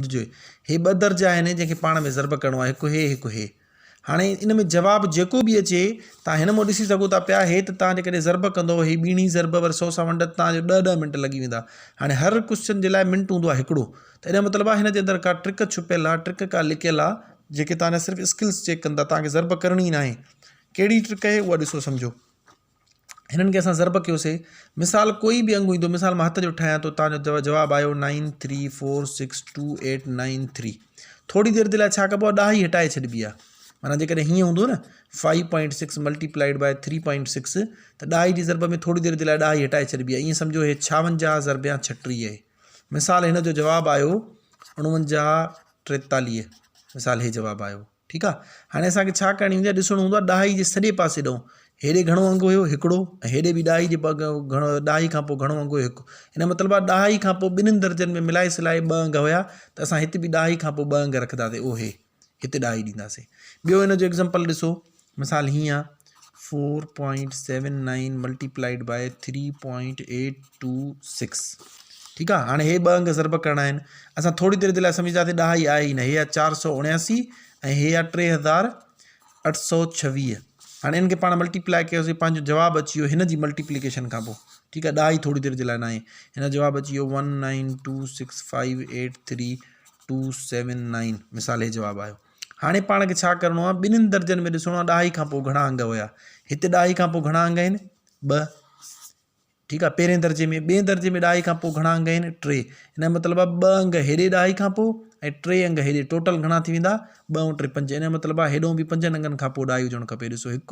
سمجهجو هي ٻه درجا آهن جنهن کي پاڻ ۾ ضرب ڪرڻو آهي هڪ هي هڪ هي. هاڻي ان ۾ جواب جيڪو به اچي تان هن مون ڏسي سگهو ٿا پيا هي ته تان جيڪڏهن ضرب ڪندو هي ٻيڻي ضرب وري سو سان ونڊ تان جو ڏهه ڏهه منٽ لڳي ويندا. هاڻي هر ڪوشچن جي لاء منٽ هوندو آهي هڪڙو ته ان جو مطلب آهي هن جي اندر ڪا ٽرڪ ڇپيل آهي ٽرڪ ڪا لڪيل آهي جيڪي تان جا صرف اسڪلس چيڪ ڪندا تان کي ضرب ڪرڻي ناهي ڪهڙي ٽرڪ آهي اها ڏسو سمجهو. هنن کي اسان ضرب ڪيوسي مثال ڪوئي به انگ ايندو مثال مان هٿ جو ٺاهيان ٿو تان جو جواب آيو nine three four six two eight nine three ٿوري دير جي لاء ڇا ڪبو آهي ڏهائي هٽائي ڇڏبي آهي معنيٰ جيڪڏهن هيئن هوندو نه five point six multiplied by three point six ته ڏهائي جي ضرب ۾ ٿوري دير جي لاء ڏهائي هٽائي ڇڏبي آهي ائين سمجهو هي ڇاونجاهه ضرب يا ڇٽيهه آهي مثال هن جو جواب آيو اڻونجاهه ٽيتاليهه مثال هي جواب آيو ٺيڪ آ هاڻي اسان کي ڇا ڪرڻي هوندي آ ڏسڻو هوندو آ ڏهائي جي سڄي پاسي ڏئون هيڏي گهڻو انگ هيو هڪڙو ۽ هيڏي به ڏهائي جي گهڻو ڏهائي کان پوء گهڻو انگ هيو هڪ ان مطلب آ ڏهائي کان پوء ٻنهين درجن ۾ ملائي سلائي ٻه انگ هيا ته اسان هت به ڏهائي کان پوء ٻه انگ رکنداسي اهو هي هتي ڏهائي ڏينداسي ٻيو ان جو ايگزامپل ڏسو مثال هيئن آ four point seven nine multiplied by three point eight two six ٺيڪ آ هاڻي هي ٻه انگ ضرب ڪرڻا آهن اسان ٿوري دير جي لاء سمجهنداسين ڏهائي آهي ئي نه هي آهي 479 ۽ هي آهي 3826 هاڻي ان کي پاڻ ملٽيپلائي ڪيوسين پنهنجو جواب اچي ويو هن جي ملٽيپليڪيشن کان پوء ٺيڪ آ ڏهائي ٿوري دير جي لاء ناهي هن جواب اچي ويو one nine two six five eight three two seven nine مثال هي جواب آيو هاڻي پاڻ کي ڇا ڪرڻو آهي ٻنهين درجن ۾ ڏسڻو آهي ڏهائي کان پوء گهڻا انگ هيا هتي ڏهائي کان پوء گهڻا انگ آهن ٻه ٺيڪ آهي پهرين درجي ۾ ٻئي درجي ۾ ڏهائي کان پوء گهڻا انگ آهن ٽي ان جو مطلب آهي ٻه انگ هيڏي ڏهائي کان پوء ۽ ٽي انگ هيڏي ٽوٽل گهڻا ٿي ويندا ٻه ۽ ٽي پنج ان جو مطلب آهي هيڏو به پنجن انگن کان پوء ڏهائي هجڻ کپي ڏسو هڪ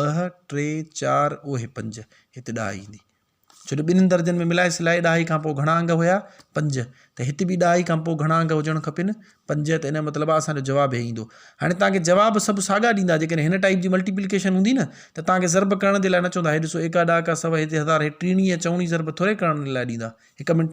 ٻه ٽي چار اهي پنج هتي ڏهائي ايندي ڇو جو ٻنهين درجن ۾ ملائي سلائي ڏهائي کان پوء گهڻا انگ هيا؟ پنج. ته هت به ڏهائي کان پوء گهڻا انگ هجڻ کپن؟ پنج. ته ان جو مطلب آهي اسان جو جواب هي ايندو. هاڻي توهان کي جواب سڀ ساڳا ڏيندا جيڪڏهن هن ٽائيپ جي ملٽيپليڪيشن هوندي نه ته توهان کي ضرب ڪرڻ جي لاء نه چوندا هي ڏسو ايڪا ڏهاڪا سو هتي هزار هي ٽيڻي يا چوڻي ضرب ٿوري ڪرڻ لاء ڏيندا هڪ منٽ.